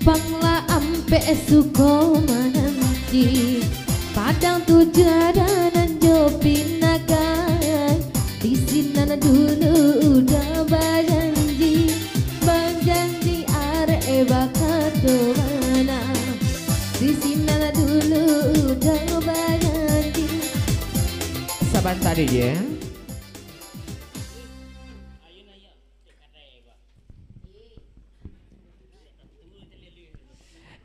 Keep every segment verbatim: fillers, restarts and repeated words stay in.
Pang lah ampek suko mananti, Padang Tujuah Danan jo Pinagai. Di sinan dulu udah bajanji, bajanji arek bakato bana. Di sinan dulu udah bajanji. Sabanta, D J.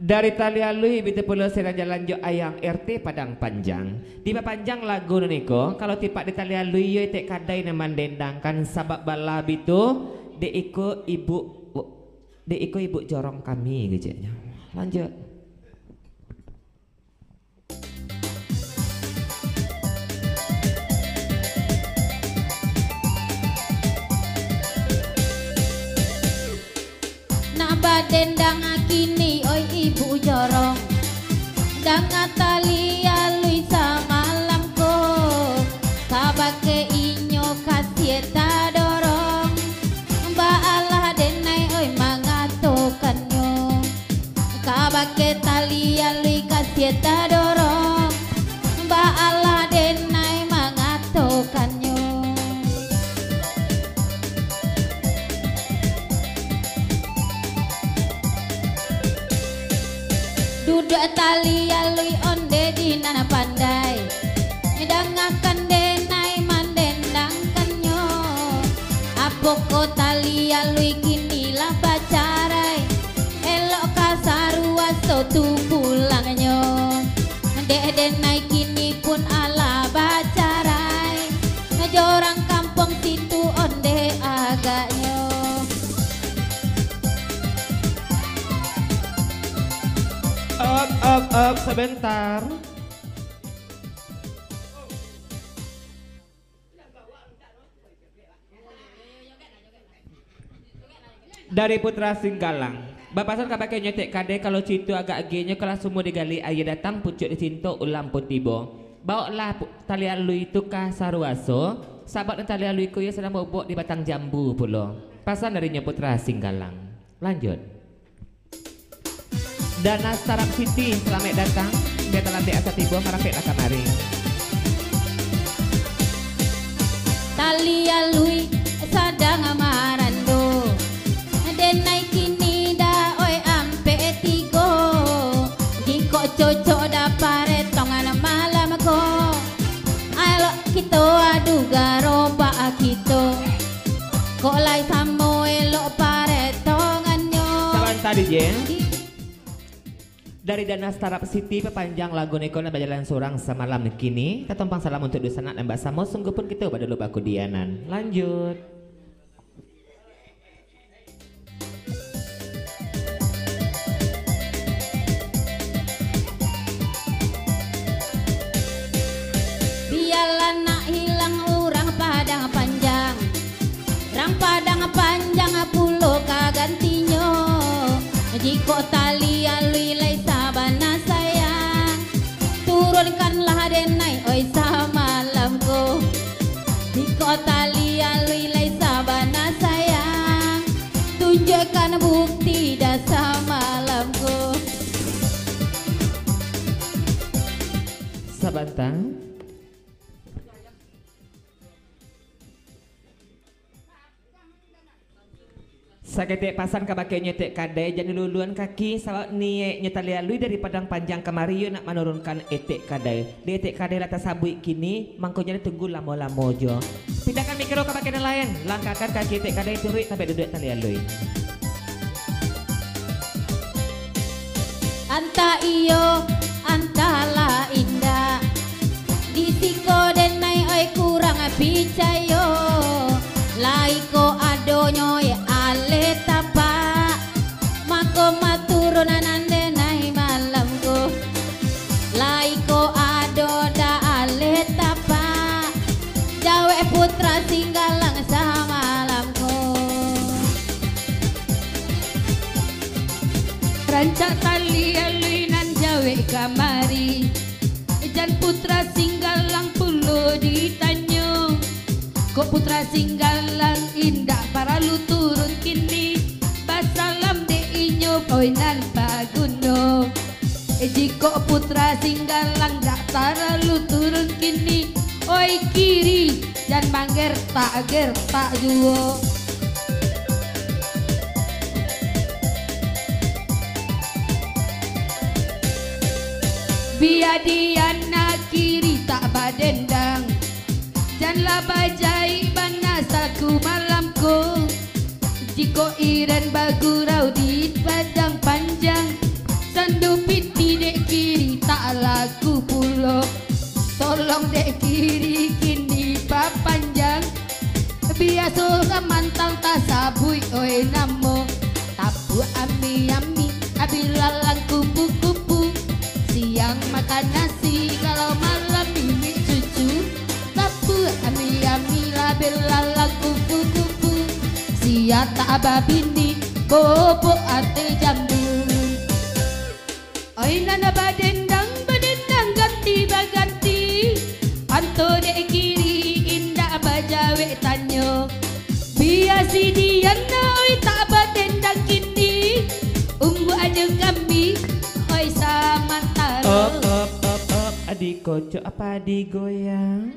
Dari Tali Alui, bitu pulo sinan jalan jo Ayang R T Padang Panjang. Dipapanjang lagu nan iko, kalau tipak di Tali Alui, yo Etek Kadai nan mandendangkan, sabab bala bitu, dek iko ibu, dek iko ibu jorong kami, keceknyo. Lanjut. Nak badendang kini, oi ibu jorong, danga Tali Alui samalam ko, kabake inyo kasiah tadorong. Baalah denai, oi, mangatokannyo, kabake Tali Alui kasiah tadorong. Baalah denai mangatokannyo. Duduak Tali Alui onde di nan pandai, dangakan denai mandendangkannyo. Apokoh Tali Alui kini lah bacarai, elok ka saruaso tu pulangnyo. Dek denai kini pun alah bacarai, jo urang kampuang situ onde agaknyo. Up, up, up, sebentar. Dari Putra Singgalang. Bapasan kabake nyo Etek Kadai, kalau cinto agak agiahnyo, kalau sumua digali aia datang, pucuak dicinto ulam pun tibo. Bawoklah pu-, Tali Alui tu ka saruaso, sabab nan Tali Alui ko iyo sadang baubok di batang jambu pulo. Pasan darinyo Putra Singgalang. Lanjut. Danas Tarab Siti, salamaik datang. Bia talambek asa tibo, marapeklah kamari. Tali Alui sadang marando, denai kini dah oi ampek tigo. Jikok cocok dah paretongan malam ko, elok kito adu garobak kito. Kok lai samo elok paretongannyo. Sabanta, D J. Dari Danas Tarab Siti, papanjang lagu niko nan bajalan surang samalam kini. Tatompang salam untuak dunsanak nan basamo, sungguahpun kito badulu bakudianan. Lanjut. Bialah nak hilang urang Padang Panjang, rang Padang Panjang pulo ka gantinyo. Jikok Tali Alui lai sabana sayang, turunkanlah denai oi samalam ko. Jikok Tali Alui lai sabana sayang, tunjuakkan bukti dah samalam ko. Sabanta. Saketek pasan kabake nyo Etek Kadai, jan diluluan kaki, sabab niaiknyo Tali Alui dari Padang Panjang kamari yo nak manurunkan Etek Kadai. Dek Etek Kadai lah tasabuik kini, mangkonyo ditunggu lamo-lamo juo. Pindahkan mikro kabake nan lain, langkahkan kaki Etek Kadai, turuik tampek duduak Tali Alui. Antah iyo, antahlah indak, di siko denai oi kurang picayo. Lai ko adonyo e aleh tapak, mako maturunan nan denai malam ko. Lai ko ado da aleh tapak, jawek Putra Singgalang samalam ko. Rancak Tali Alui nan jawek kamari, jan Putra Singgalang pulo ditanyo. Kok Putra Singgalang indak paralu turun kini, basalam dek inyo oi nan pa- Kok Putra Singgalang dak talalu turun kini, oi kiri, jan manggertak-gertak juo. Bia Diana kiri tak badendang, janlah bajaik bana saku malam ko. Jikok Iren bagurau di padang panjang, sando piti dek kiri tak laku pulo. Tolong dek kiri kini papanjang, biaso samantang tasabuik oi namo. Tapuak ami-ami, abi lalang kupu-kupu. Siang makan nasi, kalau malam mimik cucu. Tapuak ami-ami, labiah lalang kupu-kupu. Sia tak babini, bobok ateh jambu. Oi nan badendang, badendang ganti baganti. Anto dek kiri indak bajawek tanyo. Bia si Diana oi tak badendang kini. Umbuak ajo kami oi samantaro. Op, op, op, op. Adi kocok apa digoyang?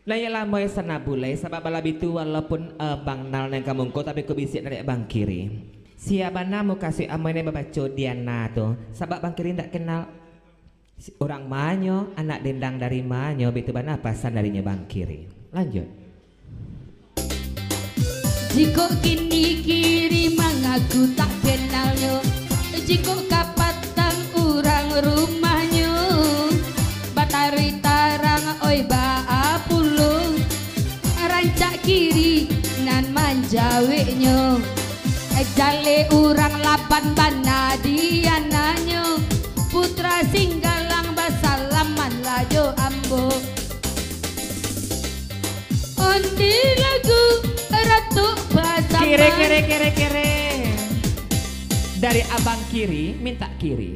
Nah, iyolah, Moy Sanabulai, sabab balabiah tu, walaupun, eh, Bang Nal nan ka mungko, tapi ku bisiak dari Bang Kiri. Sia bana mukasuik amai nan babaco Diana tu, sabab Bang Kiri ndak kenal. Si-, urang manyo, anak dendang dari manyo, bitu bana pasan darinyo Bang Kiri. Lanjut. Jikok kini Kiri mangaku tak kenalnyo, jikok kapatang urang rumahnyo, bataruih tarang oi baa pulo, rancak Kiri nan manjaweknyo. Jaleh urang laban bana Diananyo, Putra Singgalang basalaman lah jo ambo. Onde lagu Ratu Pasaman. Kiri, kiri, kiri, kiri. Dari Abang Kiri, minta Kiri.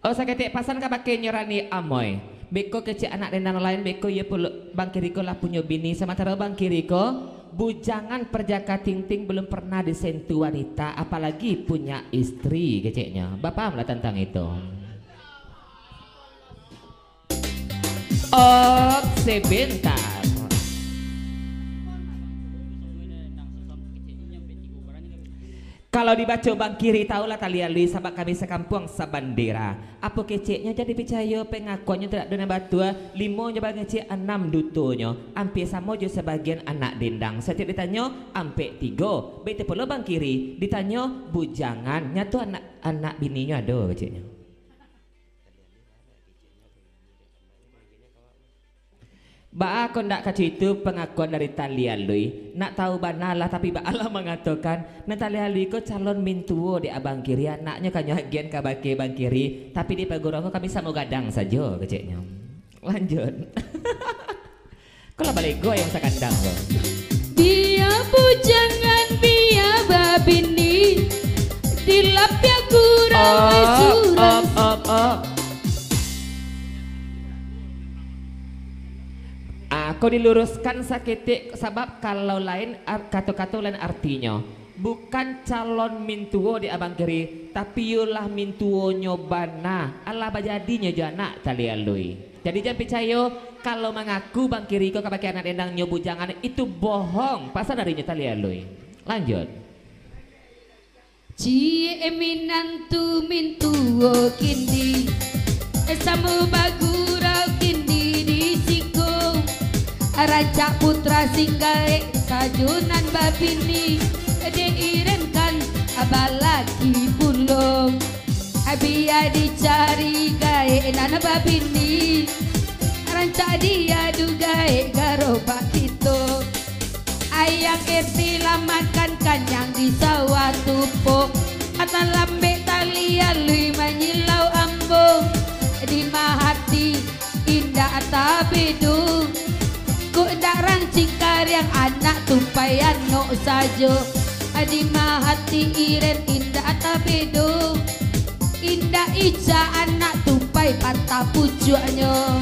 Oh, saketek pasan kabake Nyorani Amoy. Beko kecek anak dendang lain, beko iyo pulo Bang Kiri ko lah punyo bini, samantaro Bang Kiri ko bujangan parjaka tingting, belum pernah disentuh wanita, apalagi punya istri, keceknyo. Bapaham lah tantang itu. Op, sebentar. Kalau dibaco Bang Kiri, tahulah talian lui, sabab kami sakampuang sabandera. Apo keceknyo, jan dipicayo, pengakuannyo tu dak ado nan batua, limonyo bangecek, anam dutonyo, ampia samo jo sabagian anak dendang. Satiok ditanyo, ampek tigo. Baitu pulo Bang Kiri, ditanyo bujangan, nyato anak, anak bininyo ado keceknyo. Baa kok ndak kaco itu pangakuan dari talian lui? Nak tahu bana lah, tapi baa lah mangatokan, nan talian lui ko calon mintuo dek Abang Kiri, anaknyo kanyo agian kabake Bang Kiri, tapi di paguruan ko kami samo gadang sajo, keceknyo. Lanjut. Ko lah balego ayam sakandang ko. Bia bujangan, bia babini, di lapiak gurau. Op, surang. Op, op, op. Ah, ko diluruskan saketek, sabab kalau lain ar-, kato-kato lain artinyo. Bukan calon mintuo dek Abang Kiri, tapi iyolah mintuonyo bana, alah bajadinyo jo anak talian lui. Jadi jan picayo, kalau mangaku Bang Kiri ko kabake anak dendangnyo bujangan, itu bohong, pasan darinyo talian lui. Lanjut. Ciek minantu mintuo kini, samo bagurau kini di siko. Rancak putra singgaek sajo nan babini, diirinkan balaki pulo. Bia dicari gaek nan babini, rancak diadu gaek garobak kito. Ayam isi lah makan kanyang di sawah tupo. Atan lambek talian lui manyilau ambo. Di mahati indak tabedo. Kok dak rancik kariang anak tupai anok sajo. Di mahati iren indak tabedo. Indak Ica anak tupai patah pucuaknyo.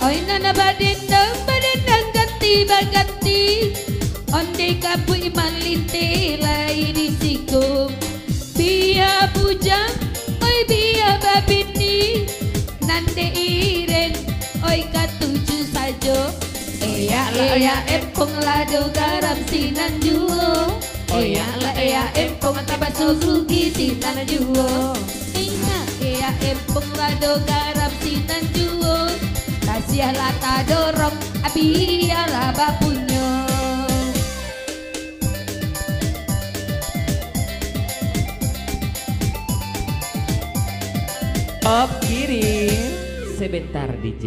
Oi nan badendang, badendang ganti baganti. Onde kabuik malintih lai di siko. Bia bujang, oi bia babini. Nan dek ireng, oi katuju sajo. Eyak lah eyak empong lado garam sinan juo. Eyak lah eyak empong tabaso gugi sinan juo. Indak eyak empong lado garam sinan juo. Tasiah lah tadorong, abiah lah bapunyo. Op kiri, sebentar D J.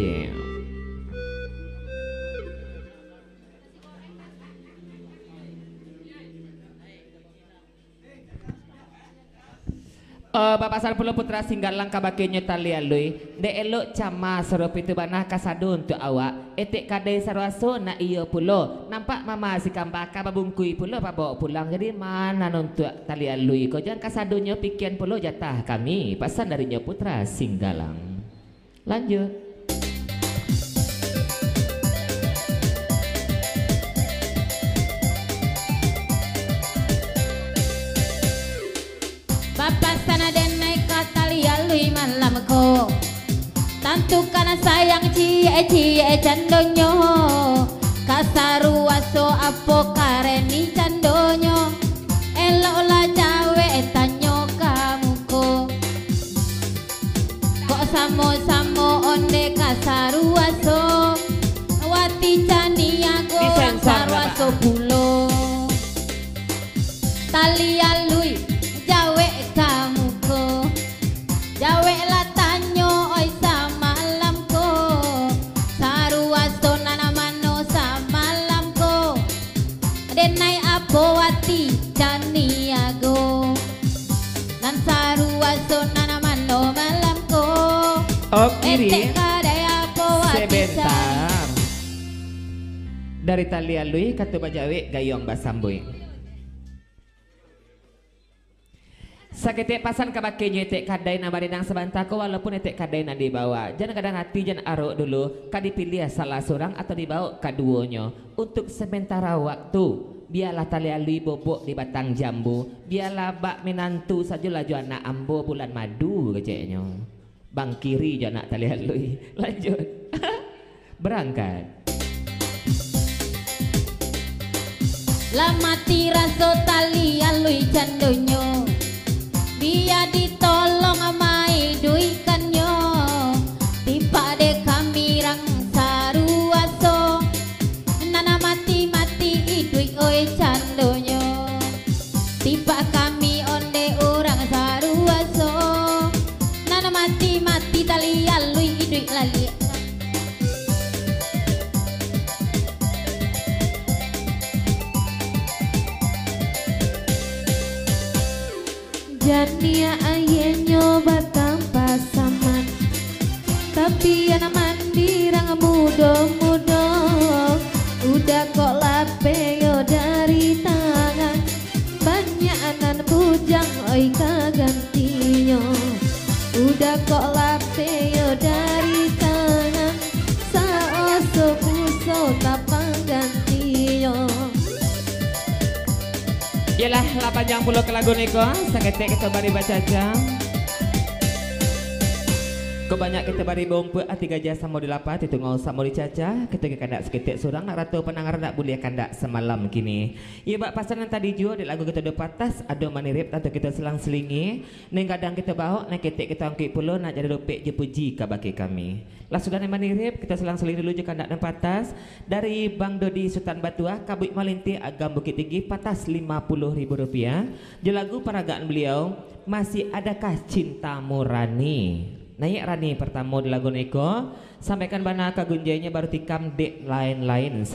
Eh, bapasan pulo Putra Singgalang kabakeh nyo Tali Alui, dek elok camas sarupo itu bana kasado untuak awak, etek kadai saraso nak iyo pulo, nampak mama si kamba ka babungkui pulo babao pulang, jadi ma nan untuak Tali Alui ko, jan kasadonyo pikian pulo jatah kami, pasan darinyo Putra Singgalang. Lanjut. Bapasan denai ka Tali Alui malam ko. Tantukan sayang ciek-ciek candonyo. Kasaruaso apo kareni candonyo. Eloklah jawek tanyo ka muko. Kok samo-samo onde kasaruaso, wati caniago. Disensor lah, saruaso Pak. Pulo. Tali Alui, jawek ka muko. Jaweklah tanyo, oi, samalam ko. Saruaso nan mano samalam ko. Denai apo wati caniago. Nan saruaso nan mano malam ko. Oke, Ri. Etek kadai apo wati. Sebentar. Cani. Dari Tali Alui, kato bajawek, gayuang basambuik. Saketek pasan kabakeh nyo etek kadai nan badenang sabanta ko, walaupun etek kadai nan dibawok. Jan gadang ati, jan arok dulu, ka dipiliah salah surang atau dibawok kaduonyo. Untuk sementara waktu, bialah Tali Alui bobok di batang jambu, bialah bak minantu sajolah jo anak ambo bulan madu, keceknyo. Bangkiri jo anak Tali Alui. Lanjut. Berangkat. Lah mati raso Tali Alui candonyo. Bia ditolong maiduikannyo. Tipak dek kami rang saruaso. Nan mati-mati iduik oi candonyo. Tipak kami onde urang saruaso. Nan mati-mati Tali Alui iduik laliak. Janiah aianyo batampa saman. Tapi anak mandirang mudo-mudo, udah kok lapeh yo dari tangan. Banyak nan bujang oi ka gantinyo, udah kok lapeh yo dari tangan. Saoso puso tapang gantinyo. Yolah, lah panjang pulo ka lagu niko, saketek kito bari bacaca. Ko banyak kito bari baumpuak, ati gajah samo dilapah, ati tungau samo dicaca, kito kandak saketek surang, nak rato pandanga, nak buliah kandak samalam kini. Iyo, bak pasan nan tadi juo, dek lagu kito do patas, ado manirip atau kito selang selingi, nan gadang kito bawok, nan ketek kito angkuik pulo, nak jadi dopek jo puji kabake kami. Lah sudah nan manirip, kito selang-seling dulu jo kandak nan patas. Dari Bang Dodi Sutan Batuah, Kabuik Malintih, Agam Bukittinggi, patas lima puluh ribu rupiah. Jo lagu paragaan beliau, Masih Adakah Cintamu Rani. Naiak Rani partamo di lagu niko, sampaikan bana ka gunjainyo baru tikam dek lain-lain.